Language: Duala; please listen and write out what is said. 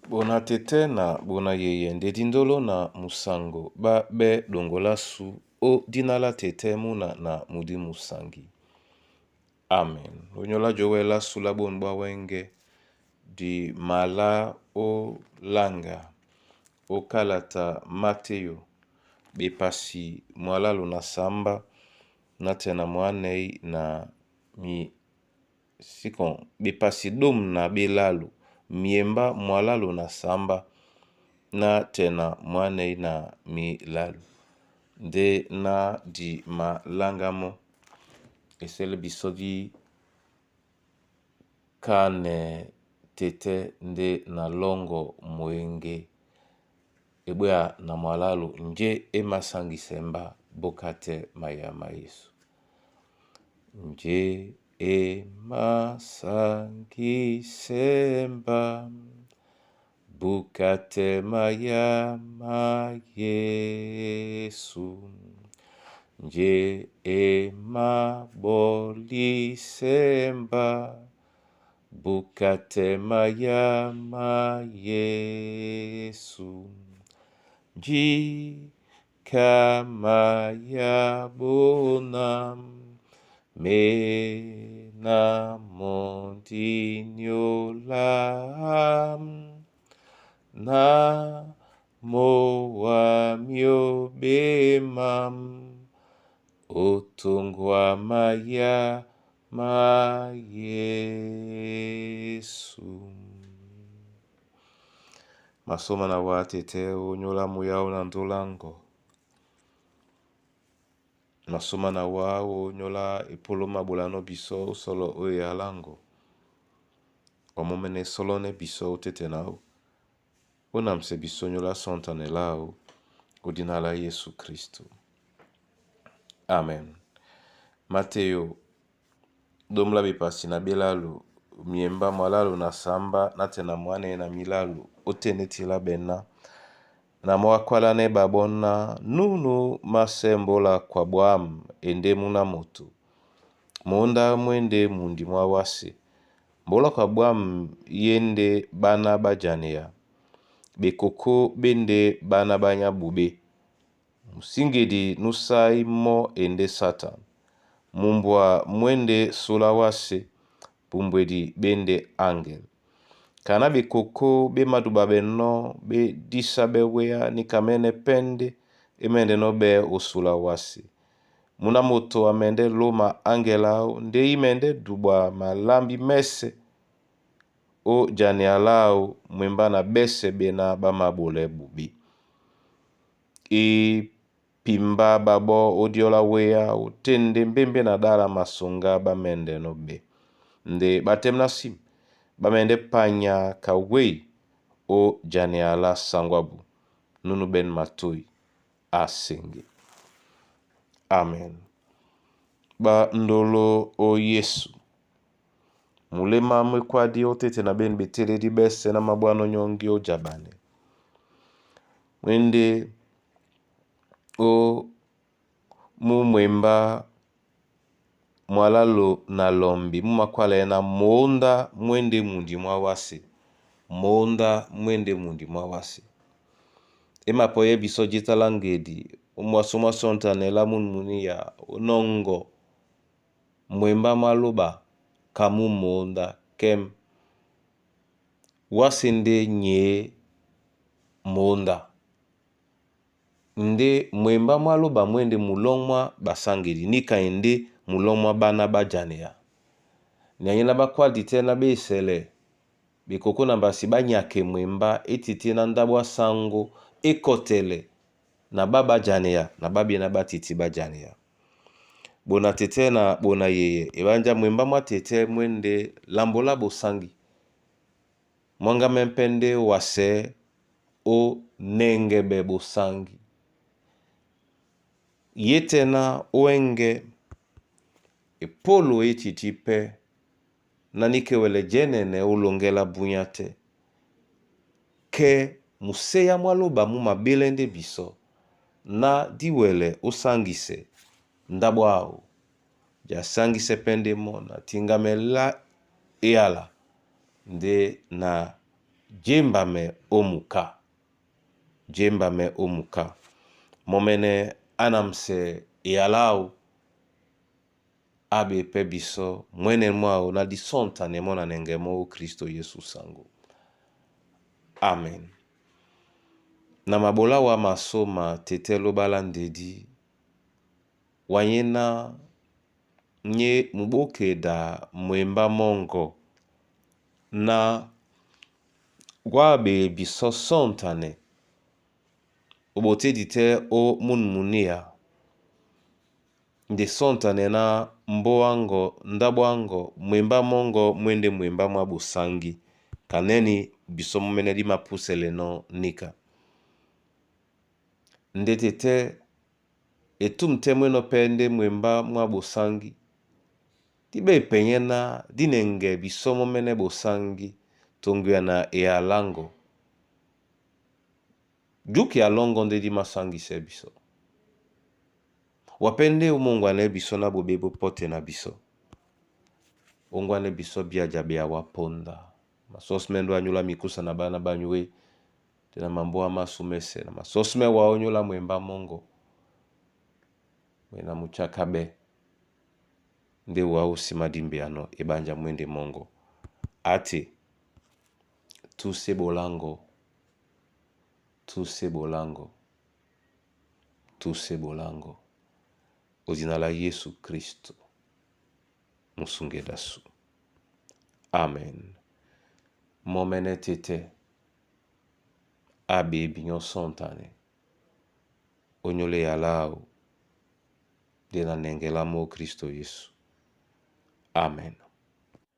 Bona tɛ́tɛ́ na bona yeye nde dindolo na musango bá bɛ dongolasu o dina la tɛ́tɛ́ muna na mudi musangi. Amen. Onyola jowɛ lasu la bonu bwa wɛ́ŋgɛ̄ di mala o langa o kalata Mateyo bepasi mwalalu na samba na tɛna mwanei na mi sikon bepasi dômu na belalu miemba mwalalu na samba na tɛna mwanei na milalu nde na di malanga mɔ́ esele biso di kane tɛtɛ nde na longo mwenge ebwea na mwalalu nje emasangisemba boka te maya ma Yesu. Nje emasangisemba buka te maya ma Yesu. Nje emabolisemba buka te maya ma Yesu. Njika maya bona mena mondinyola na mowa miobema otongwa maya ma Yesu. Masoma na wa tete onyola muyao na ndolango. Masoma na wa onyola epolo mabulano biso osolo oyo yalango. Omomene solo ne biso otete nao. Onamse biso nyola sontane lao odina la Yesu Kristo. Amen. Mateo domla bepasi na belalu miemba mwalalu na samba na tena mwane na milalu otenetila bena na mwakwala ne babona nunu masembola kwa bwam ende muna moto monda mwende mundi mwa wase mbola kwa bwam yende bana bajaneya bekoko bende bana banya bube musingedi nusai mo ende Satan mumbwa mwende sula wase bumbwedi bende angel kana bekoko be maduba beno be disa bewea nikamene pende emende no be osula wase muna moto amende loma angel ao nde imende dubwa malambi mese o jane alao mwemba na bese bena bamabole bubi e pimba babo odiola wea otende mbembe na dala masonga bamende no be nde batem na sim bamende panya kawei o jane ala sangwabu nunu ben matoi asenge. Amen. Ba ndolo o Yesu mulema mwekwadi otete na beni beteledi bese na mabwano nyongi ojabane mwende o mumwemba mwalalo na lombi mumakwala ena monda mwende mundi mwa wase monda mwende mundi mwa wase emapoye biso jitala ngedi omwaso mwasontane munu muni ya onongo mwemba mwaloba kamu monda kem wase nde nye monda nde mwemba mwaloba mwende mulong mwa basangeli nika ende mulong mwa bana bajaneya nyanyela bakwadi te na besele bekoko na basi banyake mwemba etiti na ndabwa sango ekotele na ba bajaneya na babie na batiti bajaneya bona tete na bona yeye ebanja mwemba mwa tete mwende lambola bosangi mwanga mempende wase o nengebe bosangi ye tena oenge epolo etiti pe na nikewele jenene olongela bunya te ke museya mwaloba mu mabele nde biso na diwele osangise ndabo ao jasangise pende mo na tingamela eyala nde na Jémbamɛ ó muká, jémbamɛ ó muká. Mɔmɛnɛ á namsɛ eyala áō á ɓee pɛ́ bisɔ́ mwɛ́nɛ́ mwáō ná dí sɔ́ntánɛ mɔ́ na nɛŋgɛ mɔ́ ó Kristo Yesu saŋgó. Amen. Na mabolá wá masóma tetɛ́ lóba lá ndedí, wanyéná nyé mubókeda mwembá mɔ́ŋgɔ ná wá ɓee bisɔ́ sɔ́ntánɛ o ɓotédi tɛ́ ó mún muníá. Nde sɔ́ntánɛ ná mbóa áŋgɔ, ndáɓo áŋgɔ, mwembá mɔ́ŋgɔ mwé ndé mwembá mwá ɓosáŋgí, kanɛ́nī bisɔ́ mɔ́mɛ́nɛ́ dí māpúsɛlɛnɔ́ níka. Ndé tetɛ́ etûm tɛ́ mwénɔ̄ pɛ́ ndé mwembá mwá ɓosáŋgí, dí ɓá epenyɛ́ ná dí nɛŋgɛ bisɔ́ mɔ́mɛ́nɛ́ ɓosáŋgí to ŋgwea na eyala áŋgɔ. Júki a lɔ́ŋgɔ́ ndé dí māsáŋgisɛ́ bisɔ́. Wa pɛ́ ndé ó mōŋgwanɛɛ́ bisɔ́ ná ɓoɓé ɓó pɔ́tɛ na bisɔ́. Óŋgwanɛ́ bisɔ́ bí a jaɓea wá póndá. Masɔ́símɛ́ ndé wá nyóla mikúsa na ɓána ɓá nyué, te na mambóa másū mɛ́sɛ̄, na masɔ́símɛ́ wá ónyólá mwembá mɔ́ŋgɔ, mwena mucháká ɓɛ́, ndé wá ó sí madímbeanɔ́ eɓánja mwéndé mɔ́ŋgɔ. Ate, túsɛ́ ɓoláŋgɔ, túsɛ́ ɓoláŋgɔ, túsɛ́ ɓoláŋgɔ, ô dina lá Yesu Kristo, Musungedi asu. Amen. Mɔ́mɛ́nɛ́ tetɛ́ á ɓee binyɔ́ sɔ́ntánɛ, ónyólá eyalá áō ndé na nɛŋgɛ lá mɔ́ ó Kristo Yesu. Amen.